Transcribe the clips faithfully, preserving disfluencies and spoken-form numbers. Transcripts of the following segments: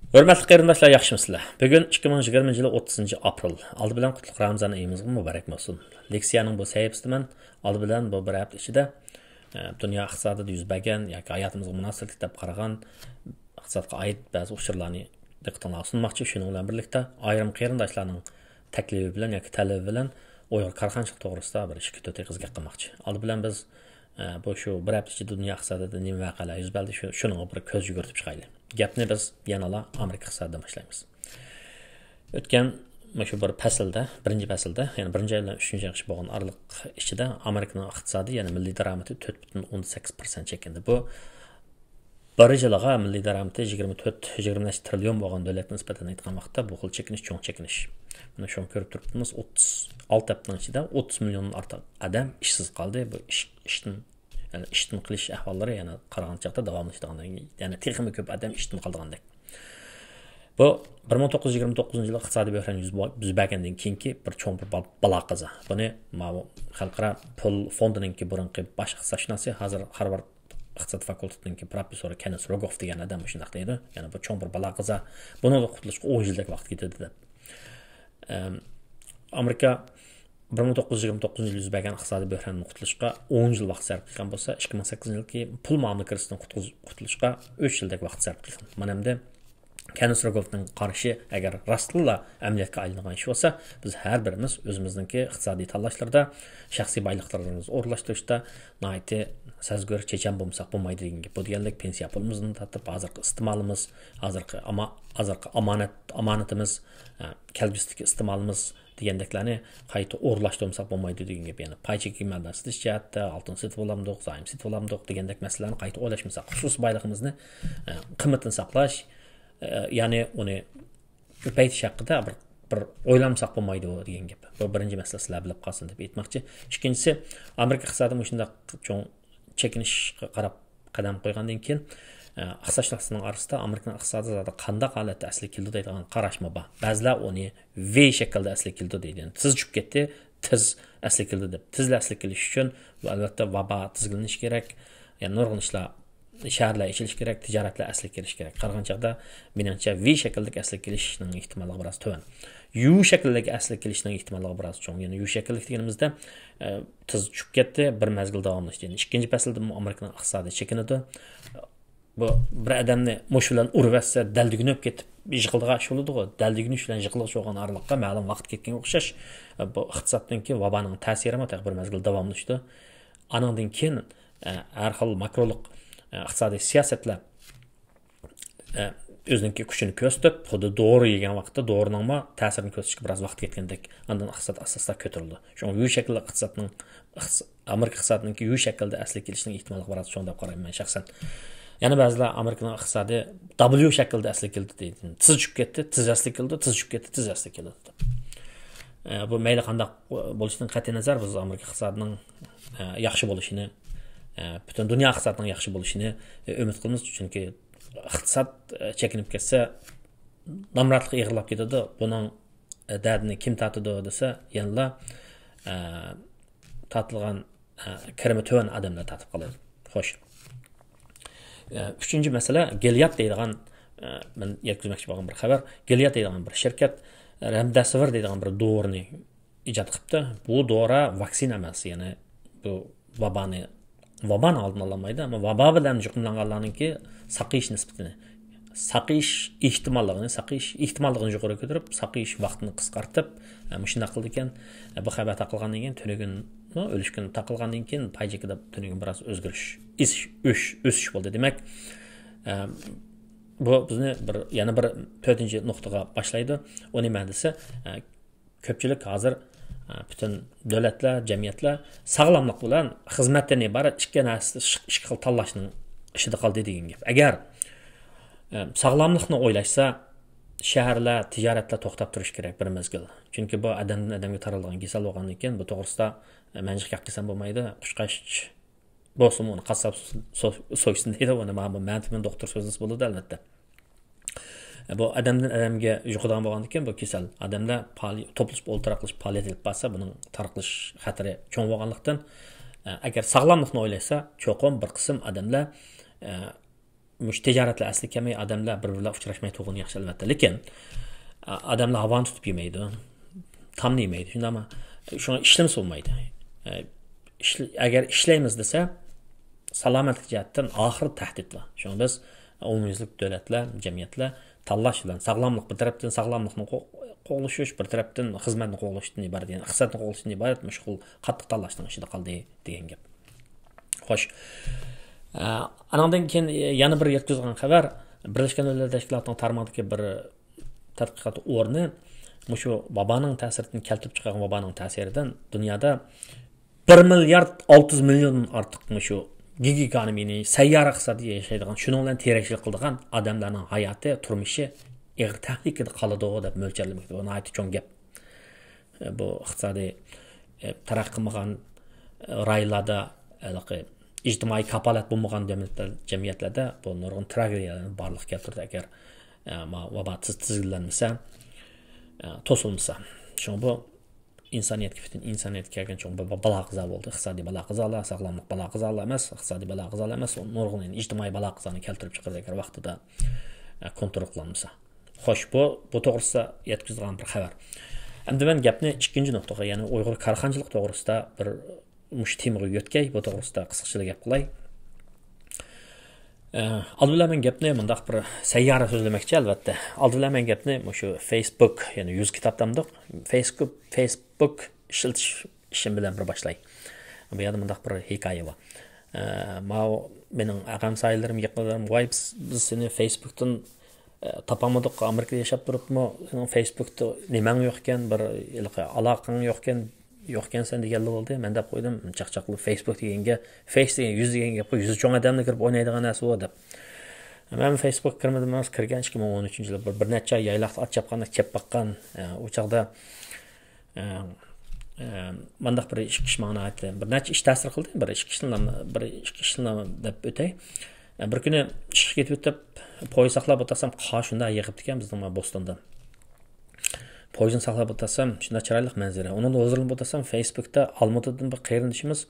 ھۆرمەتلىك قېرىنداشلار، ياخشىمۇسىلەر؟ بۈگۈن ئىككى مىڭ يىگىرمىنچى يىلى ئوتتۇزىنچى ئاپرېل. ئالدى بىلەن قۇتلۇق رامىزان ئېيىمىزغا مۇبارەك بولسۇن. لېكسىيەنىڭ بۇ سەھىپىسىدە مەن ئالدى بىلەن بۇ بىر ھەپتە ئىچىدە، ئە، دۇنيا ئىقتىسادىدا يۈز بەرگەن ياكى ھاياتىمىزغا مۇناسىۋەتلىك دەپ قارىغان ئىقتىسادقا ئائىت بەزى ئۇچۇرلارنى دىققىتىڭلارغا سۇنماقچى. شۇنىڭ بىلەن بىرلىكتە ئايرىم قېرىنداشلارنىڭ تەكلىپى بىلەن ياكى تەلىپى بىلەن ئۇيغۇر كارخانىچىلىق توغرىسىدا بىر ئىككى تۆت ئېغىز گەپ قىلماقچى. ئالدى بىلەن بىز، ئە، بۇ شۇ بىر ھەپتە ئىچىدە دۇنيا ئىقتىسادىدا نېمە ۋەقەلەر يۈز بەردى، شۇ، شۇنىڭغا بىر كۆز يۈگۈرتۈپ چىقايلى. گەپنى بىز يەنىلا ئامېرىكا ئىقتىسادىدىن باشلايمىز. ئۆتكەن مۇشۇ بىر پەسىلدە، بىرىنچى پەسىلدە، يەنى بىرىنچى ئاي بىلەن ئۈچىنچى ئايغىچە بولغان ئارىلىق ئىچىدە ئامېرىكىنىڭ ئىقتىسادى، يەنى مىللىي دارامىتى تۆت پۈتۈن ئوندىن سەككىز پىرسەنت چېكىندى. بۇ بىر يىلىغا مىللىي دارامىتى يىگىرمە تۆت، يىگىرمە نەچچە تىرىليون بولغان دۆلەتكە نىسبەتەن ئېيتقان ۋاقىتتا، بۇ خىل چېكىنىش چوڭ چېكىنىش. مانا شۇنى كۆرۈپ تۇرۇپتىمىز، ئوتتۇز ئالتە ھەپتىنىڭ ئىچىدە ئوتتۇز مىليوندىن ئارتۇق ئادەم ئىشسىز قالدى. بۇ ئىش، ئىشتىن، يەنى ئىشتىن قېلىش ئەھۋاللىرى يەنە قارىغان چاغدا داۋاملىشىدىغان، يەنى تېخىمۇ كۆپ ئادەم ئىشتىن قالىدىغاندەك. بۇ بىر مىڭ توققۇز يۈز يىگىرمە توققۇزىنچى يىلى ئىقتىسادىي بۆھران يۈز، يۈز بەرگەندىن كېيىنكى بىر چوڭ بىر با-، بالا قازا. بۇنى ماۋۇ خەلقئارا پۇل فوندىنىڭكى بۇرۇنقى باش ئىقتىسادشۇناسى، ھازىر خارۋارد ئىقتىساد فاكۇلتېتىنىڭكى پروفېسسورى كېننېس روگوف دېگەن ئادەم مۇشۇنداق دەيدۇ. يەنى بۇ چوڭ بىر بالا قازا. بۇنىڭدىن قۇتۇلۇشقا ئون يىلدەك ۋاقىت كېتىدۇ دەپ. ئەم، ئامېرىكا بىر مىڭ توققۇز يۈز يىگىرمە توققۇزىنچى يىلى يۈز بەرگەن ئىقتىسادىي بۆھراندىن قۇتۇلۇشقا ئون يىل ۋاقىت سەرپ قىلغان بولسا، ئىككى مىڭ سەككىزىنچى يىلقى پۇل مۇئامىلە كىرىزىسىدىن قۇتقۇز-، قۇتۇلۇشقا ئۈچ يىلدەك ۋاقىت سەرپ قىلغان. مانا ئەمدى كېننېس روگوفنىڭ قارىشى ئەگەر راستلا ئەمەلىيەتكە ئايلانغان ئىش بولسا، بىز ھەر بىرىمىز ئۆزىمىزنىڭكى ئىقتىسادىي تاللاشلىرىدا، شەخسىي بايلىقلىرىمىزنى ئورۇنلاشتۇرۇشتا ناھايىتى سەزگۈر، چېچەن بولمىساق بولمايدۇ دېگەن گەپ. بۇ دېگەنلىك پېنسىيە پۇلىمىزدىن تارتىپ، ھازىرقى ئىستېمالىمىز، ھازىرقى ئاما-، ھازىرقى ئامانەت، ئامانىتىمىز، ئە، كەلگۈسىدىكى ئىستېمالىمىز دېگەندەكلەرنى قايتا ئورۇنلاشتۇرمىساق بولمايدۇ دېگەن گەپ. يەنى پاي چېكى مەبلەغ سېتىش جەھەتتە، ئالتۇن سېتىپ ئالامدۇق، زايوم سېتىپ ئالامدۇق دېگەندەك مەسىلىلەرنى قايتا ئويلاشمىساق، خۇسۇسىي بايلىقىمىزنى، ئە، قىممىتىنى ساقلاش، ئە، يەنى ئۇنى كۆپەيتىش ھەققىدە بىر، بىر ئويلانمىساق بولمايدۇ دېگەن گەپ. بۇ بىرىنچى مەسىلە، سىلەر بىلىپ قالسۇن دەپ ئېيتماقچى. ئىككىنچىسى، ئامېرىكا ئىقتىسادى مۇشۇنداق چوڭ چېكىنىشقا قاراپ قەدەم قويغاندىن كېيىن، ئە، ئىقتىسادشۇناسلارنىڭ ئارىسىدا ئامېرىكىنىڭ ئىقتىسادى زادى قانداق ھالەتتە ئەسلىگە كېلىدۇ دەيدىغان قاراشمۇ بار. بەزىلەر ئۇنى ۋې شەكلىدە ئەسلىگە كېلىدۇ دەيدۇ. يەنى تېز چۈشۈپ كەتتى، تېز ئەسلىگە كېلىدۇ دەپ. تېزلا ئەسلىگە كېلىش ئۈچۈن، بۇ، ئەلۋەتتە، ۋابا تىزگىنلىنىشى كېرەك. يەنى نۇرغۇن ئىشلار، شەھەرلەر ئېچىلىشى كېرەك، تىجارەتلەر ئەسلىگە كېلىشى كېرەك. قارىغان چاغدا، مېنىڭچە، ۋې شەكىلدىكى ئەسلىگە كېلىشنىڭ ئېھتىماللىقى بىراز تۆۋەن. يۇ شەكىلدىكى ئەسلىگە كېلىشنىڭ ئېھتىماللىقى بىراز چوڭ. يەنى يۇ شەكىللىك دېگىنىمىزدە، ئە، تېز چۈشۈپ كەتتى، بىر مەزگىل داۋاملاشتى. يەنى ئىككىنچى پەسىلدىمۇ ئامېرىكىنىڭ ئىقتىسادى چېكىنىدۇ. بۇ بىر ئادەمنى مۇشۇ بىلەن ئۇرۇۋەتسە، دەلدۈگۈنۈپ كېتىپ يىقىلىدىغان ئىش بولىدىغۇ. دەلدۈگۈنۈش بىلەن يىقىلغۇچ بولغان ئارىلىققا مەلۇم ۋاقىت كەتكەنگە ئوخشاش. بۇ ئىقتىسادتىنكى ۋابانىڭ تەسىرىمۇ تېخى بىر مەزگىل داۋاملىشىدۇ. ئانىڭدىن كېيىن، ئە، ھەر خىل ماكرولۇق، ئە، ئىقتىسادىي سىياسەتلەر، ئە، ئۆزىنىڭكى كۈچىنى كۆرسىتىپ، خۇددى دورا يېگەن ۋاقىتتا دورىنىڭمۇ تەسىرىنى كۆرسىتىشكە بىراز ۋاقىت كەتكەندەك، ئاندىن ئىقتىساد ئاستا-ئاستا كۆتۈرۈلىدۇ. شۇڭا يۇ شەكىللىك ئىقتىسادنىڭ، ئىقتىس-، ئامېرىكا ئىقتىسادىنىڭكى يۇ شەكىلدە ئەسلىگە كېلىشىنىڭ ئېھتىماللىقى بىراز چوڭ دەپ قارايمەن مەن شەخسەن. يەنە بەزىلەر ئامېرىكىنىڭ ئىقتىسادى دابليۇ شەكلىدە ئەسلىگە كېلىدۇ دەيدۇ. تېز چۈشۈپ كەتتى، تېز ئەسلىگە كېلىدۇ، تېز چۈشۈپ كەتتى، تېز ئەسلىگە كېلىدۇ دەپ. ئە، بۇ مەيلى قانداق بولۇشىدىن قەتئىينەزەر، بىز ئامېرىكا ئىقتىسادىنىڭ، ئە، ياخشى بولۇشىنى، ئە، پۈتۈن دۇنيا ئىقتىسادىنىڭ ياخشى بولۇشىنى، ئە، ئۈمىد قىلىمىز. چۈنكى ئىقتىساد، ئە، چېكىنىپ كەتسە، نامراتلىق ئېغىرلاپ كېتىدۇ. بۇنىڭ، ئە، دەردىنى كىم تارتىدۇ دېسە، يەنىلا، ئە، تارتىدىغان، ئە، كىرىمى تۆۋەن ئادەملەر تارتىپ قالىدۇ. خوش. ئە، ئۈچىنچى مەسىلە، گىلياد دەيدىغان، ئە، مەن يەتكۈزمەكچى بولغان بىر خەۋەر. گىلياد دەيدىغان بىر شىركەت رەمدەسىۋىر دەيدىغان بىر دورىنى ئىجاد قىپتۇ. بۇ دورا ۋاكسىنا ئەمەس، يەنى بۇ ۋابانى، ۋابانىڭ ئالدىنى ئالالمايدۇ، ئەمما ۋابا بىلەن يۇقۇملانغانلارنىڭكى ساقىيىش نىسبىتىنى، ساقىيىش ئېھتىماللىقىنى، ساقىيىش ئېھتىماللىقىنى يۇقىرى كۆتۈرۈپ، ساقىيىش ۋاقتىنى قىسقارتىپ، ئە، مۇشۇنداق قىلىدىكەن. ئە، بۇ خەۋەر تارقالغاندىن كېيىن تۈنۈگۈن، ئۆلۈشكۈن تارقالغاندىن كېيىن پاي چېكىدە تۈنۈگۈن بىراز ئۆزگىرىش، ئېسىش، ئۆش-، ئۆسۈش بولدى. دېمەك، ئە، بۇ بىزنى بىر، يەنە بىر تۆتىنچى نۇقتىغا باشلايدۇ. ئۇ نېمە دېسە، ئە، كۆپچىلىك ھازىر، ئە، پۈتۈن دۆلەتلەر، جەمئىيەتلەر ساغلاملىق بىلەن خىزمەتتىن ئىبارەت ئىككى نەرسە، ئىككى خىل تاللاشنىڭ ئىچىدە قالدى دېگەن گەپ. ئەگەر، ئە، ساغلاملىقنى ئويلاشسا، شەھەرلەر، تىجارەتلەر توختاپ تۇرۇشى كېرەك بىر مەزگىل. چۈنكى بۇ ئادەمدىن ئادەمگە تارالىدىغان كېسەل بولغاندىن كېيىن، بۇ توغرىسىدا، ئە، مەن جىق گەپ قىلسام بولمايدۇ. قۇشقاچ بولسىمۇ، ئۇنى قاسساپ سو-، سويسۇن دەيدۇ. ئۇنى مانا بۇ مەن تېمىن دوختۇر سۆزلىسە بولىدۇ، ئەلۋەتتە. بۇ ئادەمدىن ئادەمگە يۇقىدىغان بولغاندىكىن، بۇ كېسەل ئادەملەر پائال-، توپلىشىپ ئولتۇراقلىشىپ پائالىيەت ئېلىپ بارسا، بۇنىڭ تارقىلىش خەتىرى چوڭ بولغانلىقتىن، ئەگەر ساغلاملىقنى ئويلاشسا، چوقۇم بىر قىسىم ئادەملەر، ئە، مۇشۇ تىجارەتلەر ئەسلىگە كەلمەي، ئادەملەر بىر-بىرلەر ئۇچراشماي تۇرغىنى ياخشى، ئەلۋەتتە. لېكىن، ئا-، ئادەملەر ھاۋانى تۇتۇپ يېمەيدۇ، تامنى يېمەيدۇ، شۇنداقمۇ؟ شۇڭا ئىشلىمىسە بولمايدۇ. ئە، ئىشل-، ئەگەر ئىشلەيمىز دېسە، سالامەتلىك جەھەتتىن ئاخىرى تەھدىت بار. شۇڭا بىز ئومۇميۈزلۈك دۆلەتلەر، جەمئىيەتلەر تاللاش بىلەن، ساغلاملىق بىر تەرەپتىن، ساغلاملىقنى قو-، قوغلىشىش، بىر تەرەپتىن خىزمەتنى قوغلىشىشتىن ئىبارەت، يەنى ئىقتىسادنى قوغلىشىشتىن ئىبارەت مۇشۇ خىل قاتتىق تاللاشنىڭ ئىچىدە قالدى دېگەن گەپ. خوش. ئە، ئانىڭدىن كېيىن يەنە بىر يەتكۈزگەن خەۋەر، بىرلەشكەن دۆلەتلەر تەشكىلاتىنىڭ تارمىقىدىكى بىر تەتقىقات ئورنى مۇشۇ ۋابانىڭ تەسىرىدىن، كەلتۈرۈپ چىقارغان ۋابانىڭ تەسىرىدىن دۇنيادا بىر مىليارد ئالتە يۈز مىليوندىن ئارتۇق مۇشۇ گىگ ئېكونومىنى، سەييارە ئىقتىسادتا ياشايدىغان، شۇنىڭ بىلەن تىرەكچىلىك قىلىدىغان ئادەملەرنىڭ ھاياتى، تۇرمۇشى ئېغىر تەھلىكىدە قالىدۇ دەپ مۆلچەرلىمەكتە. بۇ ناھايىتى چوڭ گەپ. بۇ ئىقتىسادىي، ئە، تەرەققىي قىلمىغان، ئە، رايونلاردا، ھېلىقى ئىجتىمائىي كاپالەت بولمىغان جەمئىيەتلەر-، جەمئىيەتلەردە بۇ نۇرغۇن تراگېدىيەلەرنى بارلىققا كەلتۈرىدۇ، ئەگەر، ئە، ما-، ۋابا تىز-، تىزگىنلەنمىسە، ئە، توسۇلمىسا. شۇڭا بۇ ئىنسانىيەتكە، پۈتۈن ئىنسانىيەتكە كەلگەن چوڭ بىر با-، بالا-قازا بولدى. ئىقتىسادىي بالا-قازالار، ساغلاملىق بالا-قازالار ئەمەس، ئىقتىسادىي بالا-قازالار ئەمەس، نۇرغۇن ئىجتىمائىي بالا-قازانى كەلتۈرۈپ چىقىرىدۇ، ئەگەر ۋاقتىدا، ئە، كونترول قىلالمىسا. خوش، بۇ، بۇ توغرىسىدا يەتكۈزىدىغان بىر خەۋەر. ئەمدى مەن گەپنى ئىككىنچى نۇقتىغا، يەنى ئۇيغۇر كارخانىچىلىق توغرىسىدا بىر مۇشۇ تېمىغا يۆتكەي، بۇ توغرىسىدا قىسقىچىلا گەپ قىلاي. ئە، ئالدى بىلەن مەن گەپنى مۇنداق بىر سەييارە سۆزلىمەكچى، ئەلۋەتتە. ئالدى بىلەن مەن گەپنى مۇشۇ فېيسبۇك، يەنى يۈز كىتاب دەمدۇق، فېيسبۇك، فېيسبۇك ئىشلىتىش ئىشىم بىلەن بىر باشلاي. بۇ يەردە مۇنداق بىر ھېكايە بار. ئە، ماۋۇ مېنىڭ ھەمسايىلىرىم، يېقىنلىرىم، ۋاي، بىز، بىز سېنى فېيسبۇكتىن، ئە، تاپالمىدۇق، ئامېرىكىدا ياشاپ تۇرۇپمۇ سېنىڭ فېيسبۇكتا نېمەڭ يوقكەن، بىر ھېلىقى ئالاقەڭ يوقكەن، يوقكەنسەن دېگەنلا بولدى. مەن دەپ قويدۇم، چاقچاقلا، فېيسبۇك دېگەنگە، فېيس دېگەن، يۈز دېگەن گەپ، يۈزى چوڭ ئادەملەر كىرىپ ئوينايدىغان نەرسە ئۇ دەپ. مەن فېيسبۇكقا كىرمىدىم، مەن كىرگەن ئىككى مىڭ ئون ئۈچىنچى يىلى بىر، بىر نەچچە ئاي يايلاقتا ئات چاپقاندا چېپىپ باققان، ئە، ئۇ چاغدا، ئە، ئە، مانداق بىر ئىش، ئىش ماڭا ناھايىتى بىر نەچچە ئىش تەسىر قىلدى. بىر ئىككى ئىشنى، بىر ئىككى ئىشنى دەپ ئۆتەي. ئە، بىر كۈنى ئىشقا كېتىۋېتىپ، پويىز ساقلاپ ئولتۇرسام، قار شۇنداق يېغىپتىكەن بىزنىڭ مانا بوستوندا. پويىزنى ساقلاپ ئولتۇرسام، شۇنداق چىرايلىق مەنزىرە. ئۇنىڭدىن ھۇزۇرلىنىپ ئولتۇرسام، فېيسبۇكتا ئالمۇتىدىن بىر قېرىندىشىمىز،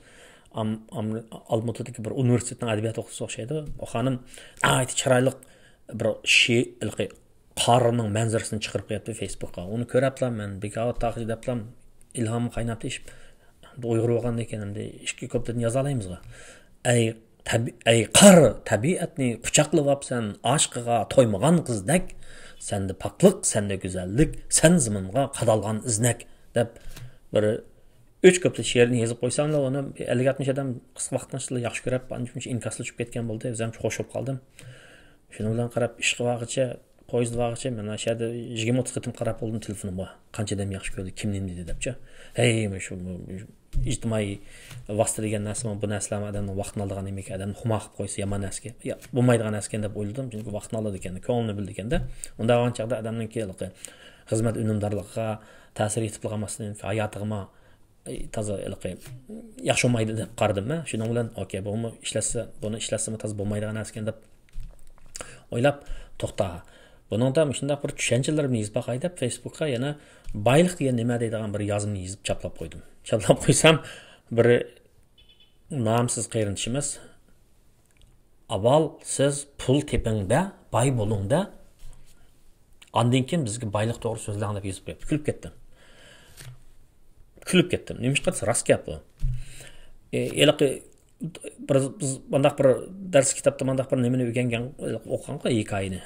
ئام-، ئام-، ئالمۇتىدىكى بىر ئۇنىۋېرسىتېتنىڭ ئەدەبىيات ئوقۇتقۇچىسى ئوخشايدۇ. ئۇ خانىم ناھايىتى چىرايلىق بىر شېئىر، قارنىڭ مەنزىرىسىنى چىقىرىپ قويۇپتۇ فېيسبۇكقا. ئۇنى كۆرۈپلا مەن بىكاۋات تاغىچى دەپلا ئىلھامىم قايناپ تېشىپ، بۇ ئۇيغۇر بولغاندىن كېيىن ئەمدى ئىككى كۇپلېتنى يازالايمىزغۇ. ئەي تەبىئەت، ئەي قار، تەبىئەتنى قۇچاقلىۋاپسەن، ئاشىقىغا تويمىغان قىزدەك. سەندە پاكلىق، سەندە گۈزەللىك، سەن زېمىنغا قادالغان ئىزنەك، دەپ بىر ئۈچ كۇپلېت شېئىرنى يېزىپ قويساملا، ئۇنى ئەللىك ئاتمىش ئادەم قىسقا ۋاقىتنىڭ ئىچىدە ياخشى كۆرۈپ، ئانچە-مۇنچە ئىنكاسلىشىپ كەتكەن بولدى. ئۆزۈم خوش بولۇپ قالدىم. شۇنىڭ بىلەن قاراپ، ئىشقا بارغىچە، پويىزدا بارغىچە، مەن ئاشۇ يەردە يىگىرمە ئوتتۇز قېتىم قاراپ بولدۇم تېلېفونۇمغا. قانچە ئادەم ياخشى كۆردى، كىم نېمە دېدى دەپچۇ. ھەي، مۇشۇ، مۇ-، مۇ-، ئىجتىمائىي ۋاسىتە دېگەن نەرسىمۇ، بۇ نەرسىلەرمۇ ئادەمنىڭ ۋاقتىنى ئالىدىغان نېمىكەن، ئادەمنى خۇمار قىلىپ قويسا يامان نەرسىكەن. يا، بولمايدىغان نەرسىكەن دەپ ئويلىدىم. چۈنكى ۋاقتىنى ئالىدىكەن، كۆڭلىنى بىلىدىكەندە. ئۇنداق بولغان چاغدا ئادەمنىڭكى ھېلىقى خىزمەت ئۈنۈمدارلىقىغا تەسىر يېتىپ قالماستىن، ھاياتىغىمۇ تازا ھېلىقى ياخشى بولمايدۇ دەپ قارىدىم مەن. شۇنىڭ بىلەن، ئوكەي، بۇمۇ ئىشلەتسە، بۇنى ئىشلەتسىمۇ تازا بولمايدىغان نەرسىكەن دەپ ئويلاپ، توختا، بۇنىڭدا مۇشۇنداق بىر چۈشەنچىلىرىمنى يېزىپ باقاي دەپ، فېيسبۇكقا يەنە بايلىق دېگەن نېمە دەيدىغان بىر يازمىنى يېزىپ چاپلاپ قويدۇم. چاپلاپ قويسام، بىر نامسىز قېرىندىشىمىز، ئاۋۋال سىز پۇل تېپىڭ-دە، باي بولۇڭ-دە، ئاندىن كېيىن بىزگە بايلىق توغرا سۆزلەڭ دەپ يېزىپ قويۇپتۇ. كۈلۈپ كەتتىم. كۈلۈپ كەتتىم. نېمىشقا دېسە، راست گەپ بۇ. ئى، ھېلىقى بىر، بىز مانداق بىر دەرس كىتابتا مانداق بىر نېمىنى ئۆگەنگەن، ئوقۇغانغۇ ھېكايىنى.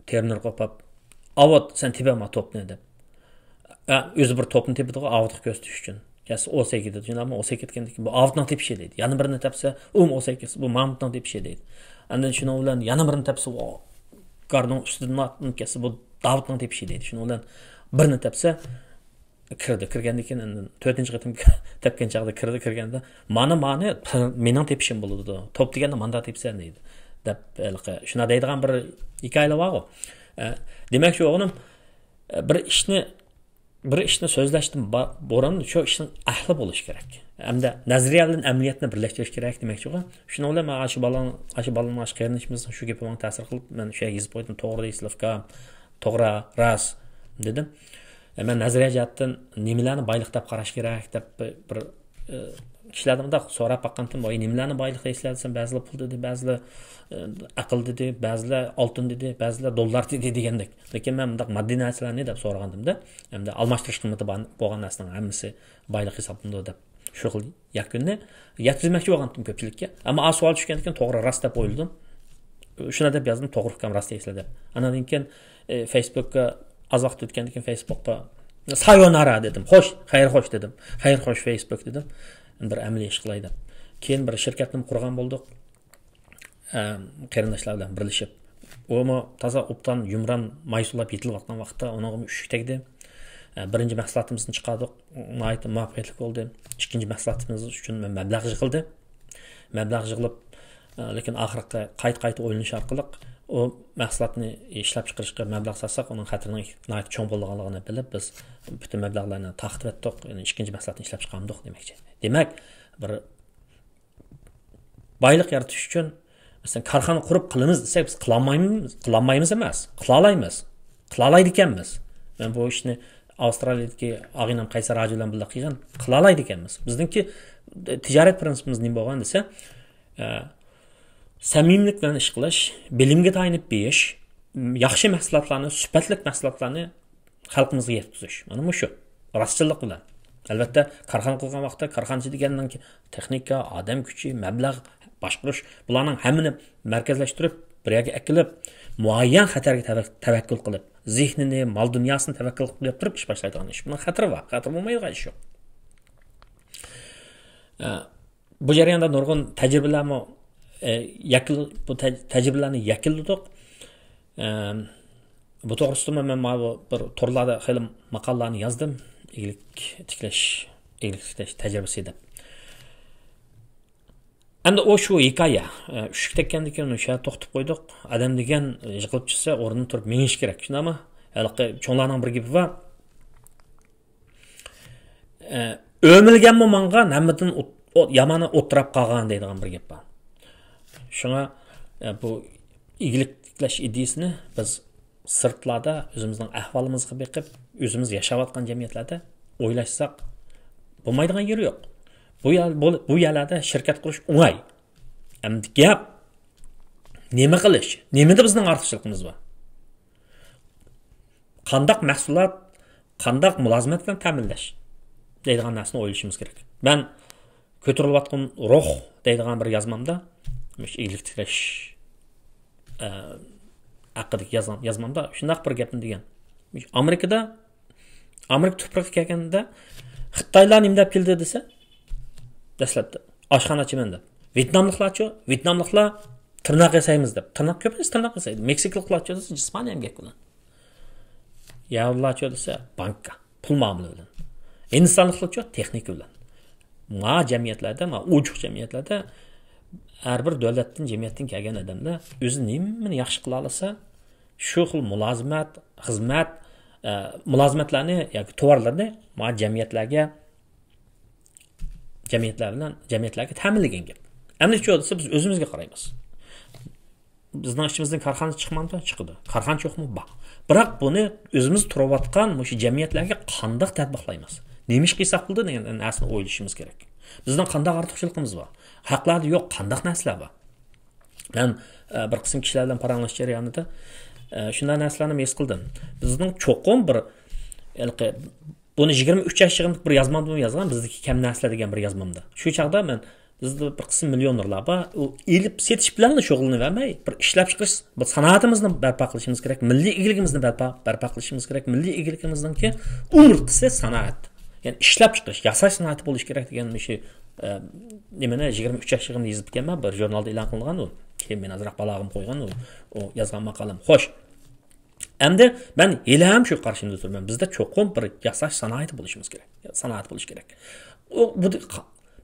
تېرمىنال قوپاپ، «ئاۋۇت، سەن تېپەمە توپنى» دەپ. ئە، ئۆزى بىر توپنى تېپىدىغۇ، ئاۋۇتقا كۆرسىتىش ئۈچۈن. كەلسە ئوسەي كېتىدۇ. شۇنداقمۇ؟ ئوسەي كەتكەندىن كېيىن، «بۇ ئاۋۇتنىڭ تېپىشى» دەيدۇ. يەنە بىرىنى تەپسە، ئۇمۇ ئوسەي كەتسە، «بۇ مامۇتنىڭ تېپىشى» دەيدۇ. ئاندىن شۇنىڭ بىلەن يەنە بىرىنى تەپسە، «ئۇ گارنىڭ ئۈستىدىن ئاتلىنىپ كەتسە، بۇ داۋۇتنىڭ تېپىشى» دەيدۇ. شۇنىڭ بىلەن بىرنى تەپسە، كىردى. كىرگەندىن كېيىن ئاندىن تۆتىنچى قېتىم تەپكەن چاغدا كىردى، كىرگەندە، «مانا، مانا، مېنىڭ تېپىشىم بولىدۇ. توپ دېگەندە ماندا تېپىسەن» دەيدۇ. دەپ، ھېلىقى شۇنداق دەيدىغان بىر ھېكايىلەر بارغۇ. ئە، دېمەكچى بولغىنىم، ئە، بىر ئىشنى، بىر ئىشنى سۆزلەشتىن با-، بۇرۇن شۇ ئىشنىڭ ئەھلى بولۇش كېرەك. ھەمدە نەزەرىيە بىلەن ئەمەلىيەتنى بىرلەشتۈرۈش كېرەك دېمەكچىغۇ. شۇنىڭ بىلەن مەن ئاشۇ بالىنىڭ، ئاشۇ بالىنىڭ، ئاشۇ قېرىندىشىمىزنىڭ شۇ گېپى ماڭا تەسىر قىلىپ، مەن شۇ يەرگە يېزىپ قويدۇم، «توغرا دەيسىز، ئۇكام. توغرا، راست» دېدىم. ئە، مەن نەزەرىيە جەھەتتىن نېمىلەرنى بايلىق دەپ قاراش كېرەك دەپ بىر، بىر، ئە، كىشىلەردىن مۇنداق سوراپ باققانتىم، ۋاي، نېمىلەرنى بايلىق دەيسىلەر دېسەم، بەزىلەر پۇل دېدى، بەزىلەر ئە، ئەقىل دېدى، بەزىلەر ئالتۇن دېدى، بەزىلەر دوللار دېدى دېگەندەك. لېكىن مەن مۇنداق ماددىي نەرسىلەرنى دەپ سورىغاندىمدا، ئەمدى ئالماشتۇرۇش قىممىتى بار، بولغان نەرسىنىڭ ھەممىسى بايلىق ھېسابلىنىدۇ دەپ شۇ خىل يەكۈننى يەتكۈزمەكچى بولغانتىم كۆپچىلىككە. ئەمما ئا سوئال چۈشكەندىن كېيىن توغرا راست دەپ ئويلىدىم. شۇنى دەپ يازدىم، توغرا ئىكەن، راست دەيسىلەر دەپ. ئاندىن كېيىن ئى، فېيسبۇكقا ئاز ۋاقىت ئۆتكەندىن كېيىن فېيسبۇكقا سايونارا دېدىم. خوش، خەير خوش دېدىم. خەير خوش فېيسبۇك دېدىم. بىر ئەمەلىي ئىش قىلاي دەپ. كېيىن بىر شىركەتنى قۇرغان بولدۇق. ئە، قېرىنداشلار بىلەن بىرلىشىپ. ئۇمۇ تازا ئوبدان يۇمران مايسۇنلاپ يېتىلىۋاتقان ۋاقىتتا ئۇنىڭغىمۇ ئۈششۈك تەگدى. ئە، بىرىنچى مەھسۇلاتىمىزنى چىقاردۇق. ناھايىتى مۇۋەپپەقىيەتلىك بولدى. ئىككىنچى مەھسۇلاتىمىز ئۈچۈن مەبلەغ يىغىلدى. مەبلەغ يىغىلىپ، ئە، لېكىن ئاخىرقى قايتا-قايتا ئويلىنىش ئارقىلىق ئۇ مەھسۇلاتنى ئىشلەپچىقىرىشقا مەبلەغ سالساق، ئۇنىڭ خەتىرىنىڭ ناھايىتى چوڭ بولىدىغانلىقىنى بىلىپ، بىز پۈتۈن مەبلەغلەرنى تارقىتىۋەتتۇق. يەنى ئىككىنچى مەھسۇلاتنى ئىشلەپچىقارمىدۇق دېمەكچى. دېمەك، بىر بايلىق يارىتىش ئۈچۈن، مەسىلەن، كارخانا قۇرۇپ قىلىمىز دېسەك، بىز قىلالمايمىز، قىلالمايمىز ئەمەس، قىلالايمىز، قىلالايدىكەنمىز. مەن بۇ ئىشنى ئاۋسترالىيەدىكى ئاغىنەم قەيسەر ھاجى بىلەن بىللە قىلغان، قىلالايدىكەنمىز. بىزنىڭكى تىجارەت پىرىنسىپىمىز نېمە بولغان دېسە، ئە، سەمىمىيلىك بىلەن ئىش قىلىش، بىلىمگە تايىنىپ بېيىش، ياخشى مەھسۇلاتلارنى، سۈپەتلىك مەھسۇلاتلارنى خەلقىمىزگە يەتكۈزۈش. مانا مۇشۇ. راستچىللىق بىلەن. ئەلۋەتتە، كارخانا قىلغان ۋاقىتتا كارخانىچى دېگەننىڭ تېخنىكا، ئادەم كۈچى، مەبلەغ، باشقۇرۇش، بۇلارنىڭ ھەممىنى مەركەزلەشتۈرۈپ، بىر يەرگە ئەكېلىپ، مۇئەييەن خەتەرگە تەۋە-، تەۋەككۈل قىلىپ، زېھنىنى، مال دۇنياسىنى تەۋەككۈل قىلىپ تۇرۇپ ئىش باشلايدىغان ئىش. بۇنىڭ خەتىرى بار. خەتىرى بولمايدىغان ئىش يوق. ئە، بۇ جەرياندا نۇرغۇن تەجرىبىلەرمۇ، ئە، يەكۈن-، بۇ تەج-، تەجرىبىلەرنى يەكۈنلىدۇق. ئە، بۇ توغرىسىدىمۇ مەن ماۋۇ بىر تورلاردا خېلى ماقالىلارنى يازدىم. ئىگىلىك تىكلەش، ئىگىلىك تىكلەش تەجرىبىسى دەپ. ئەمدى ئۇ شۇ ھېكايە. ئە، ئۈششۈك تەگكەندىن كېيىن ئۇنى شۇ يەردە توختىتىپ قويدۇق. ئادەم دېگەن يىقىلىپ چۈشسە، ئورنىدىن تۇرۇپ مېڭىشى كېرەك. شۇنداقمۇ؟ ھېلىقى چوڭلارنىڭ بىر گېپى بار. ئە، ئۆمۈلگەنمۇ ماڭغان، ھەممىدىن ئوت-، ئوت-، يامىنى ئولتۇراپ قالغان دەيدىغان بىر گەپ بار. شۇڭا، ئە، بۇ ئىگىلىك تىكلەش ئىدىيىسىنى بىز سىرتلاردا ئۆزىمىزنىڭ ئەھۋالىمىزغا بېقىپ، ئۆزىمىز ياشاۋاتقان جەمئىيەتلەردە ئويلاشساق، بولمايدىغان يېرى يوق. بۇ يەر-، بۇ، بۇ يەرلەردە شىركەت قۇرۇش ئوڭاي. ئەمدى گەپ نېمە قىلىش؟ نېمىدە بىزنىڭ ئارتۇقچىلىقىمىز بار؟ قانداق مەھسۇلات، قانداق مۇلازىمەت بىلەن تەمىنلەش دەيدىغان نەرسىنى ئويلىشىمىز كېرەك. مەن كۆتۈرۈلۈۋاتقان روھ دەيدىغان بىر يازمامدا، مۇشۇ ئىگىلىك تىكلەش، ئە، ھەققىدىكى يازغان يازمامدا شۇنداق بىر گەپنى دېگەن. مۇشۇ ئامېرىكىدا، ئامېرىكا تۇپرىقىغا كەلگەندە، خىتايلار نېمە دەپ كېلىدۇ دېسە، دەسلەپتە ئاشخانا ئاچىمەن دەپ. ۋيېتناملىقلارچۇ؟ ۋيېتناملىقلار تىرناق ياسايمىز دەپ. تىرناق كۆپىنچە تىرناق ياسايدۇ. مېكسىكىلىقلارچۇ دېسە، ئىسپانىيە ئەمگەك بىلەن. يەھۇدىيلارچۇ دېسە، بانكا، پۇل مۇئامىلە بىلەن. ھىندىستانلىقلارچۇ؟ تېخنىكا بىلەن. ما جەمئىيەتلەردە، ما ئوچۇق جەمئىيەتلەردە ھەر بىر دۆلەتتىن، جەمئىيەتتىن كەلگەن ئادەملەر ئۆزى نېمىنى ياخشى قىلالىسا، شۇ خىل مۇلازىمەت، خىزمەت، ئە، مۇلازىمەتلەرنى ياكى تاۋارلارنى ما جەمئىيەتلەرگە، جەمئىيەتلەر بىلەن، جەمئىيەتلەرگە تەمىنلىگەن گەپ. ئەمدى شۇ دېسە، بىز ئۆزىمىزگە قارايمىز. بىزنىڭ ئىچىمىزدىن كارخانىچى چىقمامدۇ؟ چىقىدۇ. كارخانىچى يوقمۇ؟ بار. بىراق بۇنى ئۆزىمىز تۇرۇۋاتقان مۇشۇ جەمئىيەتلەرگە قانداق تەتبىقلايمىز؟ نېمە ئىش قىلساق بولىدۇ دېگەن نەرسىنى ئويلىشىمىز كېرەك. بىزنىڭ قانداق ئارتۇقچىلىقىمىز بار؟ ھەقلەردە يوق قانداق نەرسىلەر بار؟ مەن، ئە، بىر قىسىم كىشىلەر بىلەن پاراڭلىشىش جەريانىدا، ئە، شۇنداق نەرسىلەرنى ھېس قىلدىم. بىزنىڭ چوقۇم بىر، ھېلىقى، بۇنى يىگىرمە ئۈچ ياش چېغىمدا بىر يازمامدىمۇ يازغان، بىزدىكى كەم نەرسىلەر دېگەن بىر يازمامدا. شۇ چاغدا مەن، بىزدە بىر قىسىم مىليونېرلار بار، ئۇ ئېلىپ سېتىش بىلەنلا شۇغۇللىنىۋەرمەي، بىر ئىشلەپچىقىرىش، بىر سانائىتىمىزنى بەرپا قىلىشىمىز كېرەك، مىللىي ئىگىلىكىمىزنى بەرپا، بەرپا قىلىشىمىز كېرەك، مىللىي ئىگىلىكىمىزنىڭكى ئومۇرتقىسى سانائەت. يەنى ئىشلەپچىقىرىش، ياساش سانائىتى بولۇشى كېرەك دېگەن مۇشۇ، ئە، نېمىنى يىگىرمە ئۈچ ياش چېغىمدا يېزىپتىكەنمەن، بىر ژۇرنالدا ئېلان قىلىنغان ئۇ. كېيىن مېنى ئازراق بالاغىمۇ قويغان ئۇ، ئۇ يازغان ماقالەم. خوش. ئەمدى مەن ھېلىھەم شۇ قارىشىمدا تۇرىمەن. بىزدە چوقۇم بىر ياساش سانائىتى بولۇشىمىز كېرەك. سانائەت بولۇشى كېرەك. ئۇ، بۇ،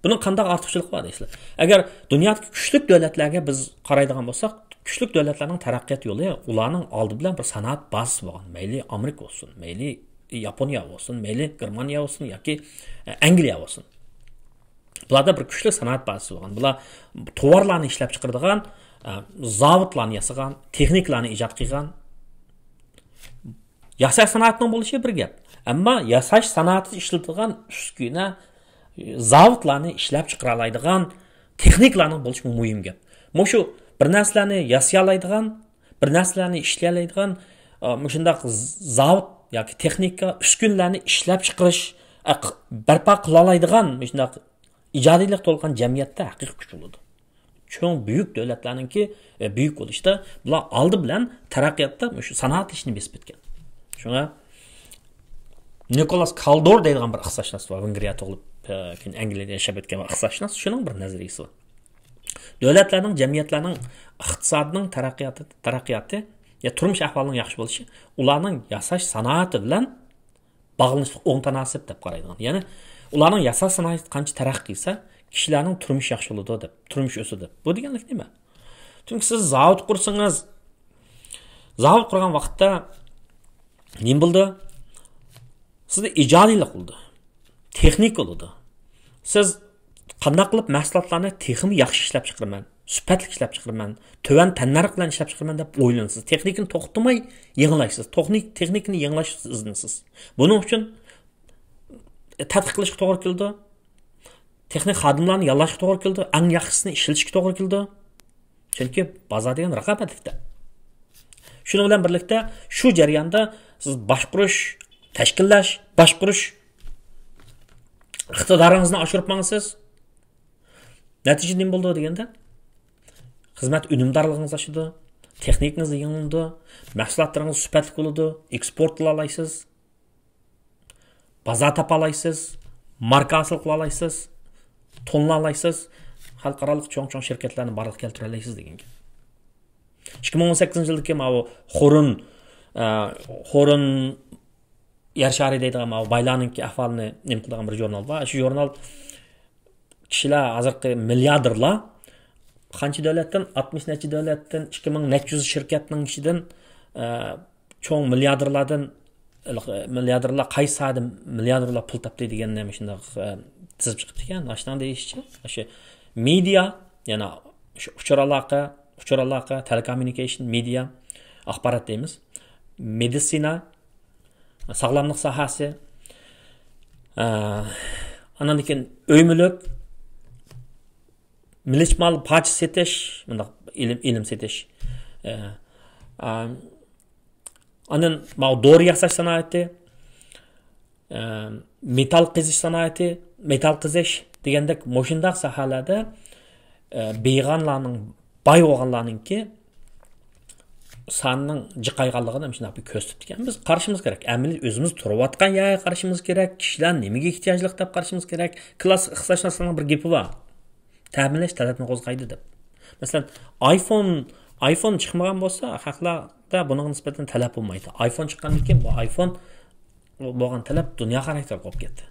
بۇنىڭ قانداق ئارتۇقچىلىقى بار دەيسىلەر؟ ئەگەر دۇنيادىكى كۈچلۈك دۆلەتلەرگە بىز قارايدىغان بولساق، كۈچلۈك دۆلەتلەرنىڭ تەرەققىيات يولى، ئۇلارنىڭ ئالدى بىلەن بىر سانائەت بازىسى بولغان. مەيلى ئامېرىكا بولسۇن، مەيلى ياپونىيە بولسۇن، مەيلى گېرمانىيە بولسۇن ياكى، ئە، ئەنگلىيە بولسۇن. بۇلاردا بىر كۈچلۈك سانائەت بازىسى بولغان. بۇلار تاۋارلارنى ئىشلەپچىقىرىدىغان، ئە، زاۋۇتلارنى ياسىغان، تېخنىكىلارنى ئىجاد قىلغان. ياساش سانائىتىنىڭ بولۇشى بىر گەپ. ئەمما ياساش سانائىتىدا ئىشلىتىدىغان ئۈسكۈنە، زاۋۇتلارنى ئىشلەپ چىقىرالايدىغان تېخنىكلارنىڭ بولۇشى مۇھىم گەپ. مۇشۇ بىر نەرسىلەرنى ياسىيالايدىغان، بىر نەرسىلەرنى ئىشلىيەلەيدىغان، ئا، مۇشۇنداق زاۋۇت ياكى تېخنىكا، ئۈسكۈنىلەرنى ئىشلەپ چىقىرىش، ئا، ق-، بەرپا قىلالايدىغان مۇشۇنداق ئىجادىيلىق تولغان جەمئىيەتتە ھەقىقىي كۈچ بولىدۇ. چوڭ بۈيۈك دۆلەتلەرنىڭكى، ئە، بۈيۈك بولۇشتا بۇلار ئالدى بىلەن تەرەققىياتتا مۇشۇ سانائەت ئىشىنى بېسىپ ئۆتكەن. شۇڭا نىكولاس كالدور دەيدىغان بىر ئىقتىسادشۇناس بار، ۋېنگرىيە تۇغۇلۇپ، ئە، كېيىن ئەنگلىيەدە ياشاپ ئۆتكەن بىر ئىقتىسادشۇناس. شۇنىڭ بىر نەزەرىيىسى بار. دۆلەتلەرنىڭ، جەمئىيەتلەرنىڭ ئىقتىسادىنىڭ تەرەققىياتى، تەرەققىياتى يا تۇرمۇش ئەھۋالىنىڭ ياخشى بولۇشى ئۇلارنىڭ ياساش سانائىتى بىلەن باغلىنىشلىق، ئوڭ تاناسىپ دەپ قارايدىغان. يەنى ئۇلارنىڭ ياساش سانائىتى قانچە تەرەققىي قىلسا، كىشىلەرنىڭ تۇرمۇشى ياخشى بولىدۇ دەپ، تۇرمۇش ئۆسىدۇ دەپ. بۇ دېگەنلىك نېمە؟ چۈنكى سىز زاۋۇت قۇرسىڭىز، زاۋۇت قۇرغان ۋاقىتتا نېمە بولىدۇ؟ سىزدە ئىجادىيلىق بولىدۇ، تېخنىكا بولىدۇ. سىز قانداق قىلىپ مەھسۇلاتلارنى تېخىمۇ ياخشى ئىشلەپ چىقىرىمەن، سۈپەتلىك ئىشلەپ چىقىرىمەن، تۆۋەن تەننەرخ بىلەن ئىشلەپ چىقىرىمەن دەپ ئويلىنىسىز. تېخنىكىنى توختىماي يېڭىلايسىز. تېخنىك-، تېخنىكىنى يېڭىلاش ئىزدىنىسىز. بۇنىڭ ئۈچۈن تەتقىق قىلىشقا توغرا كېلىدۇ. تېخنىك خادىملارنى ياللاشقا توغرا كېلىدۇ. ئەڭ ياخشىسىنى ئىشلىتىشكە توغرا كېلىدۇ. چۈنكى بازار دېگەن رىقابەتلىكتە. شۇنىڭ بىلەن بىرلىكتە شۇ جەرياندا سىز باشقۇرۇش، تەشكىللەش، باشقۇرۇش ئىقتىدارىڭىزنى ئاشۇرۇپ ماڭىسىز. نەتىجە نېمە بولىدۇ دېگەندە، خىزمەت ئۈنۈمدارلىقىڭىز ئاشىدۇ، تېخنىكىڭىز يېڭىلىنىدۇ، مەھسۇلاتلىرىڭىز سۈپەتلىك بولىدۇ، ئېكسپورت قىلالايسىز، بازار تاپالايسىز، ماركا ھاسىل قىلالايسىز، تونۇلالايسىز، خەلقئارالىق چوڭ-چوڭ شىركەتلەرنى بارلىققا كەلتۈرەلەيسىز دېگەن گەپ. ئىككى مىڭ ئون سەككىزىنچى يىلدىكى ماۋۇ خورۇن، ئە، خورۇن يەر شارى دەيدىغان ماۋۇ بايلارنىڭكى ئەھۋالىنى نېمە قىلىدىغان بىر ژۇرنال بار. شۇ ژۇرنال كىشىلەر ھازىرقى مىلياردېرلار قانچە دۆلەتتىن، ئاتمىش نەچچە دۆلەتتىن، ئىككى مىڭ نەچچە يۈز شىركەتنىڭ ئىچىدىن، ئە، چوڭ مىلياردېرلاردىن، مىلياردېرلار قايسى ساھەدە مىلياردېرلار پۇل تاپتى دېگەننى مۇشۇنداق، ئە، تىزىپ چىقىپتىكەن. ئاشۇنىڭ دېيىشىچە، شۇ مېدىيا، يەنى شۇ ئۇچۇر ئالاقە، ئۇچۇر ئالاقە، تېلېكوممۇنىكېيشن، مېدىيا، ئاخبارات دەيمىز. مېدىتسىنا، ساغلاملىق ساھەسى، ئە، ئاندىن كېيىن ئۆي مۈلۈك، مىلىچ مال، پارچە سېتىش، مۇنداق ئېلىم، ئېلىم سېتىش. ئە، ئە، ئاندىن ماۋۇ دورا ياساش سانائىتى، ئە، مېتال قېزىش سانائىتى، مېتال قېزىش دېگەندەك مۇشۇنداق ساھەلەردە، ئە، بېيىغانلارنىڭ، باي بولغانلارنىڭكى سانىنىڭ جىقايغانلىقىنى مۇشۇنداق بىر كۆرسىتىپتىكەن. بىز قارىشىمىز كېرەك. ئەمەلىي ئۆزىمىز تۇرۇۋاتقان يەرگە قارىشىمىز كېرەك. كىشىلەر نېمىگە ئېھتىياجلىق دەپ قارىشىمىز كېرەك. كلاسسىك ئىقتىسادشۇناسلارنىڭ بىر گېپى بار. تەمىنلەش تەلەپنى قوزغايدۇ دەپ. مەسىلەن، ئايفون، ئايفون چىقمىغان بولسا، خەقلەردە بۇنىڭغا نىسبەتەن تەلەپ بولمايتتى. ئايفون چىققاندىن كېيىن بۇ ئايفون بولغان تەلەپ دۇنيا خاراكتېرلىك بولۇپ كەتتى.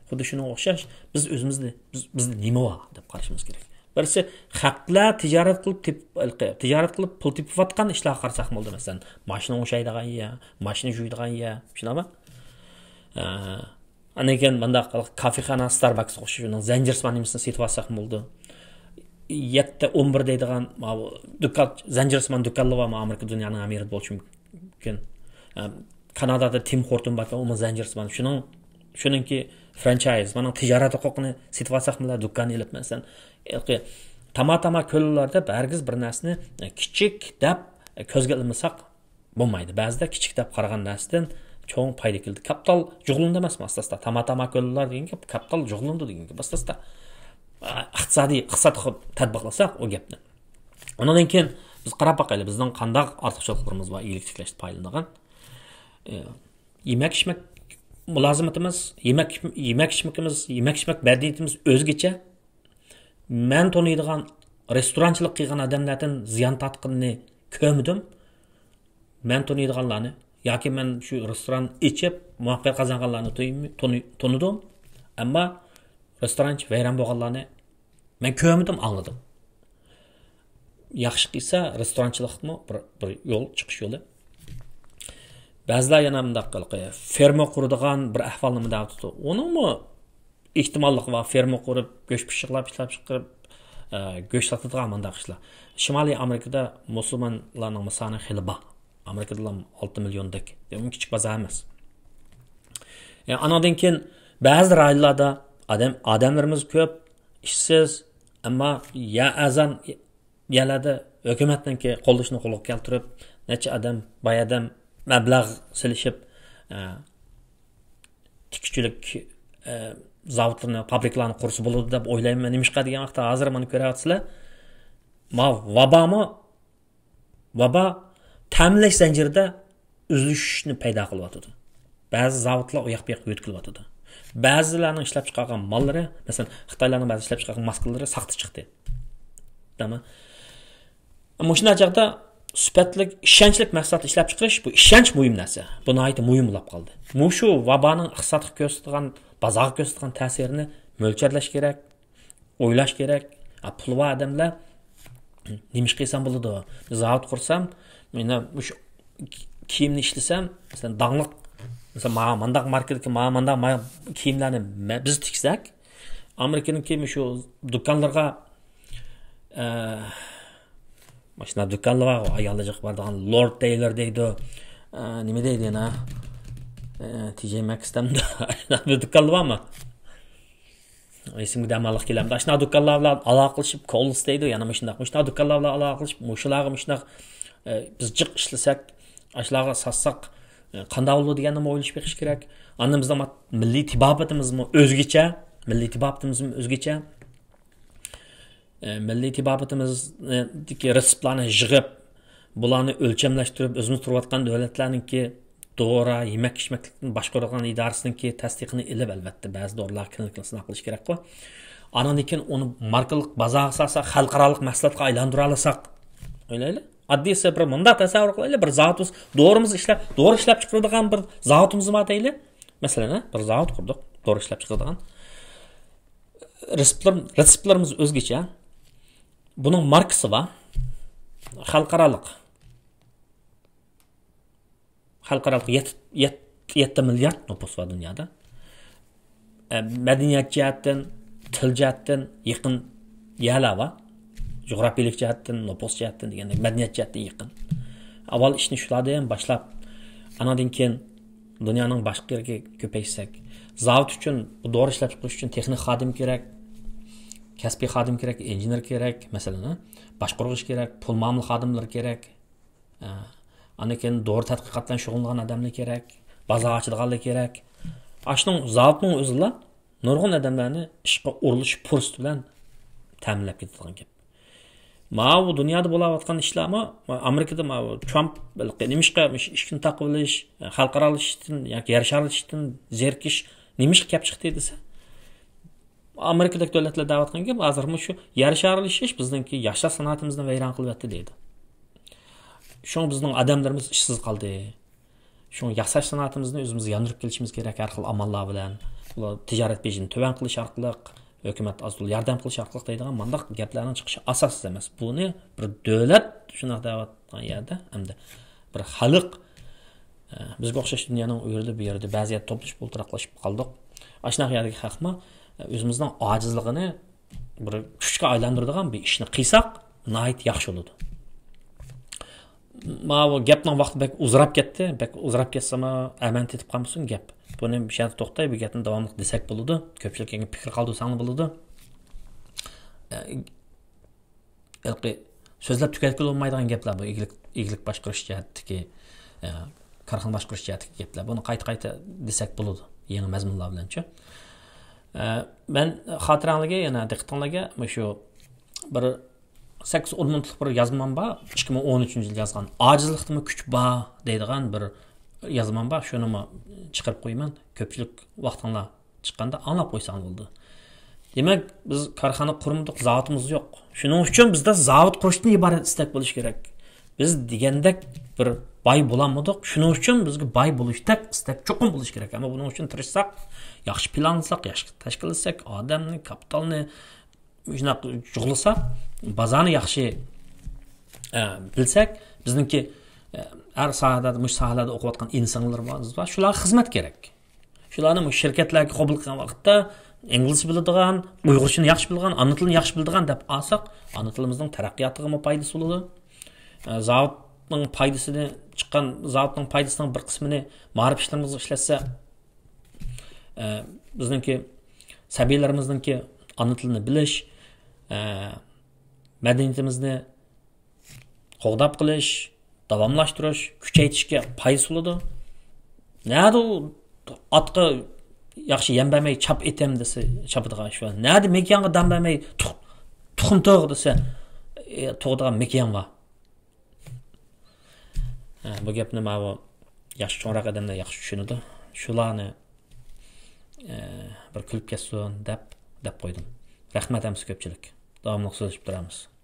خۇددى شۇنىڭغا ئوخشاش، بىز ئۆزىمىزنى، بىز، بىزدە نېمە بار دەپ قارىشىمىز كېرەك. بىرسى، خەقلەر تىجارەت قىلىپ تېپ-، تىجارەت قىلىپ پۇل تېپىۋاتقان ئىشلارغا قارىساق بولدى. مەسىلەن، ماشىنا ئوڭشايدىغان يەر، ماشىنا يۇيىدىغان يەر، شۇنداقمۇ؟ ئە، ئاندىن كېيىن مۇنداق كافېخانا، ستارباكسقا ئوخشاش ئۇنىڭ زەنجىرسىمان نېمىسىنى سېتىۋالساقمۇ بولىدۇ. يەتتە ئون بىر دەيدىغان ماۋۇ دۇكان، زەنجىرسىمان دۇكانلار بارمۇ ئامېرىكا دۇنيانىڭ ھەممە يېرىدە بولۇشى مۇمكىن. ئە، كانادادا تىم خورتون باركەن، ئۇمۇ زەنجىرسىمان. شۇنىڭ، شۇنىڭكى فرانچايز، مانا تىجارەت ھوقۇقىنى سېتىۋالساقمۇ بولىدۇ، دۇكان ئېلىپ مەسىلەن. ھېلىقى تاما-تاما كۆللىلار دەپ ھەرگىز بىر نەرسىنى، ئە، كىچىك دەپ، ئە، كۆزگە ئىلمىساق بولمايدۇ. بەزىدە كىچىك دەپ قارىغان نەرسىدىن چوڭ پايدا كېلىدۇ. كاپىتال جۇغلىنىدۇ ئەمەسمۇ ئاستا-ئاستا؟ تاما-تاما كۆللىلار دېگەن گەپ، كاپىتال جۇغلىنىدۇ دېگەن گەپ ئاستا-ئاستا. ئىقتىسادىي، ئىقتىساد تەتبىقلىساق ئۇ گەپنى. ئۇنىڭدىن كېيىن بىز قاراپ باقايلى، بىزنىڭ قانداق ئارتۇقچىلىقلىرىمىز بار، ئىگىلىك تىكلەشتە پايدىلىنىدىغان. ئە، يېمەك-ئىچمەك مۇلازىمىتىمىز، يېمەك، يېمەك-ئىچمىكىمىز، يېمەك-ئىچمەك مەدەنىيىتىمىز ئۆزگىچە. مەن تونۇيدىغان رېستورانچىلىق قىلغان ئادەملەردىن زىيان تارتقىنىنى كۆرمىدىم. مەن تونۇيدىغانلارنى ياكى مەن شۇ رېستوران ئېچىپ مۇۋەپپەقىيەت قازانغانلارنى تونۇي-، تونۇي-، تونۇدۇم. ئەمما رېستورانچى ۋەيران بولغانلارنى مەن كۆرمىدىم، ئاڭلىدىم. ياخشى قىلسا رېستورانچىلىقمۇ بىر، بىر يول، چىقىش يولى. بەزىلەر يەنە مۇنداق قىلىپ، فېرما قۇرىدىغان بىر ئەھۋالنى مۇنداق تۇتۇپ، ئۇنىڭمۇ ئېھتىماللىقى بار، فېرما قۇرۇپ، گۆش پىششىقلاپ ئىشلەپچىقىرىپ، ئە، گۆش ساتىدىغان مۇنداق ئىشلار. شىمالىي ئامېرىكىدا مۇسۇلمانلارنىڭ سانى خېلى بار. ئامېرىكىدىلا ئالتە مىليوندەك. دېمەك، كىچىك بازار ئەمەس. يەنى ئانىڭدىن كېيىن بەزى رايونلاردا ئادەم، ئادەملىرىمىز كۆپ، ئىشسىز، ئەمما يا ئەرزان يەرلەردە ھۆكۈمەتنىڭكى قوللىشىنى قولغا كەلتۈرۈپ، نەچچە ئادەم، باي ئادەم مەبلەغ سېلىشىپ، ئە، تىككۈچىلىك، ئە، زاۋۇتلىرىنى، فابرىكىلارنى قۇرسا بولىدۇ دەپ ئويلايمەن. نېمىشقا دېگەن ۋاقىتتا، ھازىر مانا كۆرۈۋاتىسىلەر، ما ۋابامۇ، ۋابا تەمىنلەش زەنجىرىدە ئۈزۈلۈشنى پەيدا قىلىۋاتىدۇ. بەزى زاۋۇتلار ئۇ ياق بۇ ياققا يۆتكىلىۋاتىدۇ. بەزىلەرنىڭ ئىشلەپ چىقارغان ماللىرى، مەسىلەن، خىتايلارنىڭ بەزى ئىشلەپ چىقارغان ماسكىلىرى ساختا چىقتى. تامام. مۇشۇنداق چاغدا سۈپەتلىك، ئىشەنچلىك مەھسۇلات ئىشلەپ چىقىرىش، بۇ ئىشەنچ مۇھىم نەرسە. بۇ ناھايىتى مۇھىم بولۇپ قالدى. مۇشۇ ۋابانىڭ ئىقتىسادقا كۆرسىتىدىغان، بازارغا كۆرسىتىدىغان تەسىرىنى مۆلچەرلەش كېرەك، ئويلاش كېرەك. ھە، پۇلى بار ئادەملەر نېمە ئىش قىلسام بولىدۇ؟ زاۋۇت قۇرسام، مانا مۇشۇ كىيىمنى ئىشلىسەم، مەسىلەن، داڭلىق، مەسىلەن، مانا مانداق ماركىدىكى مانا مانداق ما-، كىيىملەرنى مە-، بىز تىكسەك، ئامېرىكىنىڭكى مۇشۇ دۇكانلىرىغا، ئە، ماشۇنداق دۇكانلار بار، ئاياللار جىق بارىدىغان، لورد تەيلور دەيدۇ. ئە، نېمە دەيدۇ يەنە؟ ئە، تى جەي ماكس دەمدۇ؟ بىر دۇكانلار بارمۇ؟ ئېسىمگە دەماللىق كېلەمدۇ؟ ئاشۇنداق دۇكانلار بىلەن ئالاقىلىشىپ، كولس دەيدۇ، يەنە مۇشۇنداق، مۇشۇنداق دۇكانلار بىلەن ئالاقىلىشىپ، مۇشۇلارغا مۇشۇنداق، ئە، بىز جىق ئىشلىسەك، ئاشۇلارغا ساتساق، ئە، قانداق بولىدۇ دېگەننىمۇ ئويلىشىپ بېقىش كېرەك. ئاندىن بىزنىڭ مات-، مىللىي تېبابىتىمىزمۇ ئۆزگىچە، مىللىي تېبابىتىمىزمۇ ئۆزگىچە. ئە، مىللىي تېبابىتىمىزدىكى رېتسېپلارنى يىغىپ، بۇلارنى ئۆلچەملەشتۈرۈپ، ئۆزىمىز تۇرۇۋاتقان دۆلەتلەرنىڭكى دورا، يېمەك-ئىچمەكلىكنى باشقۇرىدىغان ئىدارىسىنىڭكى تەستىقىنى ئېلىپ، ئەلۋەتتە، بەزى دورىلارغا كلىنىكىلىق سىناق قىلىش كېرەكقۇ. ئانىڭدىن كېيىن ئۇنى ماركىلىق بازارغا سالسا، خەلقئارالىق مەھسۇلاتقا ئايلاندۇرالىساق، ئويلايلى. ئاددىيسى بىر مۇنداق تەسەۋۋۇر قىلايلى، بىر زاۋۇتىمىز، دورىمىز ئىشلەپ، دورا ئىشلەپ چىقىرىدىغان بىر زاۋۇتىمىز بار دەيلى. مەسىلەن، ھە، بىر زاۋۇت قۇردۇق، دورا ئىشلەپ چىقىرىدىغان. رېتسېپلار-، رېتسېپلىرىمىز ئۆزگىچە. بۇنىڭ ماركىسى بار. خەلقئارالىق. خەلقئارالىق يەت-، يەت-، يەتتە مىليارد نوپۇس بار دۇنيادا. ئە، مەدەنىيەت جەھەتتىن، تىل جەھەتتىن يېقىن يەرلەر بار. جۇغراپىيەلىك جەھەتتىن، نوپۇس جەھەتتىن دېگەندەك، مەدەنىيەت جەھەتتىن يېقىن. ئاۋۋال ئىشنى شۇلاردىن باشلاپ، ئاناندىن كېيىن دۇنيانىڭ باشقا يېرىگە كۆپەيتسەك. زاۋۇت ئۈچۈن، بۇ دورا ئىشلەپ چىقىرىش ئۈچۈن تېخنىك خادىم كېرەك، كەسپىي خادىم كېرەك، ئىنژېنېر كېرەك، مەسىلەن، ھە؟ باشقۇرغۇچى كېرەك، پۇل مۇئامىلە خادىملىرى كېرەك. ئە، ئاندىن كېيىن دورا تەتقىقات بىلەن شۇغۇللىنىدىغان ئادەملەر كېرەك، بازار ئاچىدىغانلار كېرەك. ئاشۇنىڭ زاۋۇتنىڭ ئۆزىلا نۇرغۇن ئادەملەرنى ئىشقا ئورۇنلىشىش پۇرسىتى بىلەن تەمىنلەپ كېتىدىغان گەپ. ماۋۇ دۇنيادا بولاۋاتقان ئىشلارمۇ، ئامېرىكىدا ماۋۇ ترامپ نېمىشقا مۇشۇ ئىشتىن تاقىۋېلىش، خەلقئارالىشىشتىن ياكى يەر شارلىشىشتىن زېرىكىش نېمىشقا كەپ چىقتى دېسە، ئامېرىكىدەك دۆلەتلەر دەۋاتقان گەپ، ھازىرمۇ شۇ يەر شارلىشىش بىزنىڭكى ياشاش سانائىتىمىزنى ۋەيران قىلىۋەتتى دەيدۇ. شۇڭا بىزنىڭ ئادەملىرىمىز ئىشسىز قالدى. شۇڭا ياساش سانائىتىمىزنى ئۆزىمىز ياندۇرۇپ كېلىشىمىز كېرەك ھەر خىل ئاماللار بىلەن. بۇلار تىجارەت بېجىنى تۆۋەن قىلىش ئارقىلىق، ھۆكۈمەت ئاز تولا ياردەم قىلىش ئارقىلىق دەيدىغان مانداق گەپلەرنىڭ چىقىشى ئاساسسىز ئەمەس. بۇنى بىر دۆلەت شۇنداق دەۋاتقان يەردە، ئەمدى بىر خەلق، ئە، بىزگە ئوخشاش دۇنيانىڭ ئۇ يېرىدە، بۇ يېرىدە بەزى يەردە توپلىشىپ ئولتۇراقلىشىپ قالدۇق. ئاشۇنداق يەردىكى خەقمۇ، ئە، ئۆزىمىزنىڭ ئاجىزلىقىنى بىر كۈچكە ئايلاندۇرىدىغان بىر ئىشنى قىلساق، ناھايىتى ياخشى بولىدۇ. ماۋۇ گەپنىڭ ۋاقتى بەك ئۇزىراپ كەتتى. بەك ئۇزىراپ كەتسىمۇ، ئەمەن تېتىپ قالمىسۇن گەپ. بۇنى مۇشۇ يەردە توختاي، بۇ گەپنى داۋاملىق دېسەك بولىدۇ. كۆپچىلىك پىكىر قالدۇرساڭلار بولىدۇ. ئە، ھېلىقى سۆزلەپ تۈگەتكىلى بولمايدىغان گەپلەر بۇ. ئىگىلىك، ئىگىلىك باشقۇرۇش جەھەتتىكى، ئە، كارخانا باشقۇرۇش جەھەتتىكى گەپلەر. بۇنى قايتا-قايتا دېسەك بولىدۇ، يېڭى مەزمۇنلار بىلەنچۇ. ئە، مەن خاتىرەڭلارگە، يەنە دىققىتىڭلارگە مۇشۇ بىر سەككىز ئون مىنۇتلۇق بىر يازمام بار. ئىككى مىڭ ئون ئۈچىنچى يىل يازغان، «ئاجىزلىقتىمۇ كۈچ بار» دەيدىغان بىر يازمام بار. شۇنىمۇ چىقىرىپ قويىمەن. كۆپچىلىك ۋاقتىڭلار چىققاندا ئاڭلاپ قويساڭ بولىدۇ. دېمەك، بىز كارخانا قۇرمىدۇق، زاۋۇتىمىز يوق. شۇنىڭ ئۈچۈن بىزدە زاۋۇت قۇرۇشتىن ئىبارەت ئىستەك بولۇشى كېرەك. بىز دېگەندەك بىر باي بولالمىدۇق. شۇنىڭ ئۈچۈن بىزگە باي بولۇشتەك ئىستەك چوقۇم بولۇشى كېرەك. ئەمما بۇنىڭ ئۈچۈن تىرىشساق، ياخشى پىلانلىساق، ياخشى تەشكىللىسەك، ئادەمنى، كاپىتالنى شۇنداق جۇغلىساق، بازارنى ياخشى، ئە، بىلسەك، بىزنىڭكى، ئە، ھەر ساھەدە، مۇشۇ ساھەلەردە ئوقۇۋاتقان ئىنسانلىرىمىز بار، شۇلارغا خىزمەت كېرەك. شۇلارنى مۇشۇ شىركەتلەرگە قوبۇل قىلغان ۋاقىتتا ئىنگلىزچە بىلىدىغان، ئۇيغۇرچىنى ياخشى بىلىدىغان، ئانا تىلىنى ياخشى بىلىدىغان دەپ ئالساق، ئانا تىلىمىزنىڭ تەرەققىياتىغىمۇ پايدىسى بولىدۇ. ئە، زاۋۇتنىڭ پايدىسىنى، چىققان زاۋۇتنىڭ پايدىسىنىڭ بىر قىسمىنى مائارىپ ئىشلىرىمىزغا ئىشلەتسە، ئە، بىزنىڭكى سەبىيلىرىمىزنىڭكى ئانا تىلىنى بىلىش، ئە، مەدەنىيىتىمىزنى قوغداپ قېلىش، داۋاملاشتۇرۇش، كۈچەيتىشكە پايدىسى بولىدۇ. نەدە ئۇ ئاتقا ياخشى يەم بەرمەي چاپ ئېتەم دېسە، چاپىدىغان ئىش بار. نەدە مېكىيانغا دان بەرمەي تۇخ-، تۇخۇم تۇغ دېسە، ئە، تۇغىدىغان مېكىيان بار. ھە، بۇ گەپنى ماۋۇ ياخشى چوڭراق ئادەملەر ياخشى چۈشىنىدۇ. شۇلارنى، ئە، بىر كۈلۈپ كەتسۇن دەپ، دەپ قويدۇم. رەھمەت ھەممىسى كۆپچىلىك. داۋاملىق سۆزلىشىپ تۇرامىز.